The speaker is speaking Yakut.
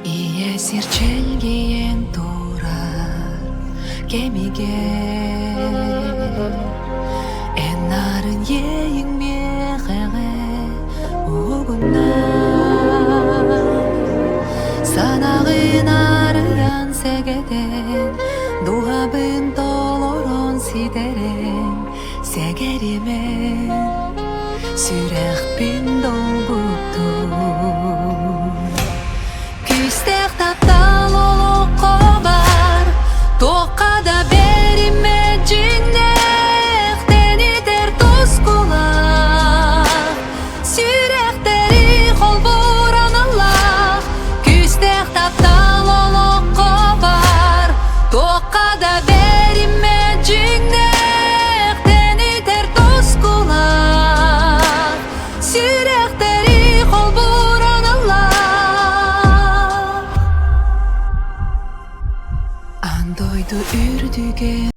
Ийэ сир чэлгийэн турар кэмигэр Эн нарын иэйиҥ миэхэҕэ угунна Санаҕын арыйан сэгэтэн Дууһабын толорон ситэрэн Сэгэримэн сүрэхпин долгуттун Күүстээх таптал олоххо бар, туохха да бэриммэт дьиҥнээх, тэнитэр тускулаах, сүрэхтэри холбуур аналлаах. Күүстээх таптал олоххо бар, туохха да бэриммэт дьиҥнээх, тэнитэр тускулаах, Сүрэхтэри холбуур аналлаах Аан дойду үрдүгэр.